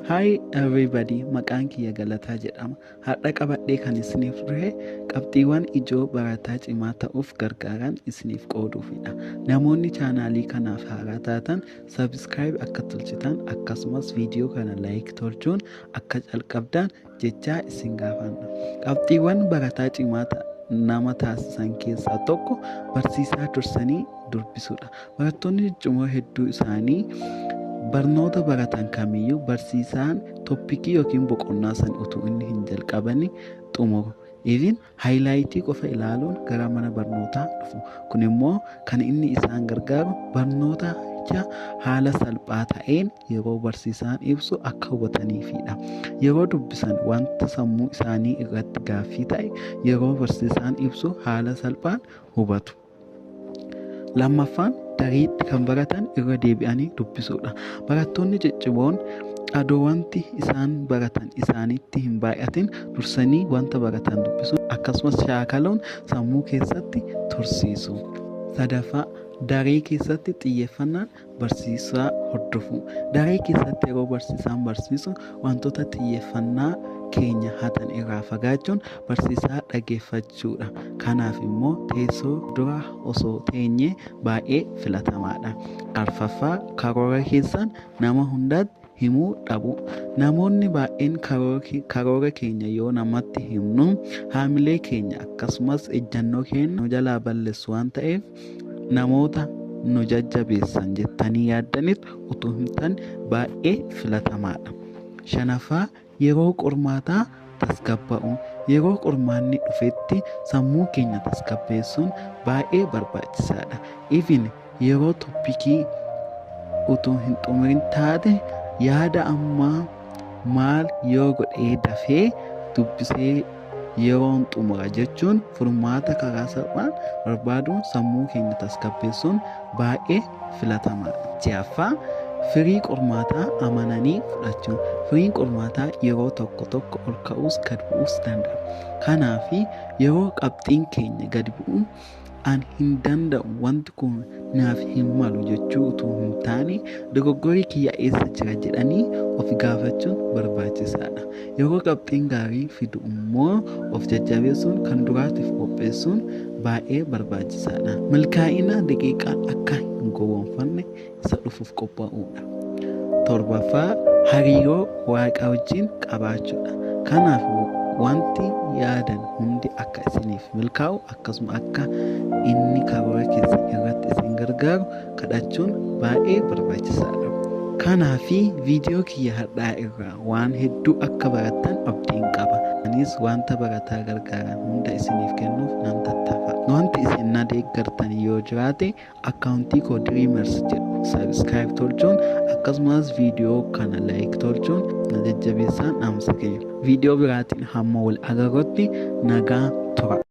Hi everybody, maqaan kiyya Galataa jedhama. Har'a qabadhee kan isiniif dhufe qabxiiwwan ijoo barataa cimaa ta'uuf gargaaran isiniif qooduufidha. Namoonni chaanaalii kanaaf haaraa taatan subscribe akka tolchitan, akkasumas viidiyoo kana like tolchuun akka calqabdan jechaa isin gaafanna. Qabxiiwwan barataa cimaa nama taasisan keessaa tokko barsiisaa dursanii dubbisuudha. Barattoonni ciccimoo hedduu isaanii barnoota baratan kamiyyuu barsiisaan topicii yookiin boqonnaa san utuu inni hin jalqabani xumuru. Even highlightii qofa ilaaluun gara mana barnootaa dhufu. Kun immoo kan inni isaan gargaaru barnoota haala salphaa ta'een yeroo barsiisaan ibsu akka hubataniifidha. Yeroo dubbisan wanta sammuu isaanii irratti gaaffii ta'e yeroo barsiisaan ibsu haala salphaan hubatu. Lammaffaan, dareetti kan baratan irra deebi'anii dubbisuudha. Barattoonni ciccimoon adoo wanti isaan baratan isaanitti hin baay'atin dursanii wanta baratan dubbisuun akkasumas shaakaluun sammuu keessatti tursiisu. Sadaffaa, daree keessatti xiyyeeffannaan barsiisaa hordofu. Daree keessatti yeroo barsiisaan barsiisu wantoota xiyyeeffannaa keenya hatan irraa fagaachuun barsiisaa dhaggeeffachuudha. Kanaaf immoo teessoo dura osoo teenyee baay'ee filatamaadha. Arfaffaa, karoora keessan nama hundaatti himuu dhabu. Namoonni baay'een karoora keenya yoo namatti himnu haamilee keenya akkasumas ejjannoo keenya nu jalaa balleessu waan ta'eef, namoota nu jajjabeessan jettanii yaaddanitti utuu himtan baay'ee filatamaadha. Shanaffaa, yeroo qormaataa tasgabba'u. Yeroo qormaanni dhufetti sammuu keenya tasgabbeessuun baay'ee barbaachisaadha. Even yeroo topicii utuu hin xumurin taate, yaada ammaa maal yoo godhee dafee dubbisee yeroon xumura jechuun furmaata karaa salphaan barbaaduun sammuu keenya tasgabbeessuun baay'ee filatamaadha. Ja'affaa, firii qormaataa amananii fudhachuun. Firiin qormaataa yeroo tokko tokko ol ka'uus gad bu'uus danda'a. Kanaaf yeroo qabxiin keenya gad bu'u, "An hin danda'u, wanti kun naaf hin malu" jechuu utuu hin taane, "Dogoggorri kiyya eessa jira?" jedhanii of gaafachuun barbaachisaadha. Yeroo qabxiin gaarii fidu immoo of jajjabeessuun kan duraatiif qopheessuun baay'ee barbaachisaadha. Milkaa'ina daqiiqaan akka hin gowwoomfanne isa dhufuuf qophaa'uudha. Torbaffaa, hariiroo Waaqa wajjin qabaachuudha. Kanaaf wanti yaadan hundi akka isiniif milkaa'u, akkasuma akka inni karoora keessan irratti isin gargaaru kadhachuun baay'ee barbaachisaadha. Kanaafi viidiyoo kiyya har'aa irraa waan hedduu akka barattan abdiin qaba. Anis wanta barataa gargaaran hunda isiniif kennuuf nan tattaafa. Wanti isin na deeggartan yoo jiraate, akkaawuntii koo Dreamers jedhu subscribe tolchuun, akkasumas viidiyoo kana like tolchuun na jajjabeessaan dhaamsa kiyya. Viidiyoo biraatiin hamma wal agarrutti nagaa tura.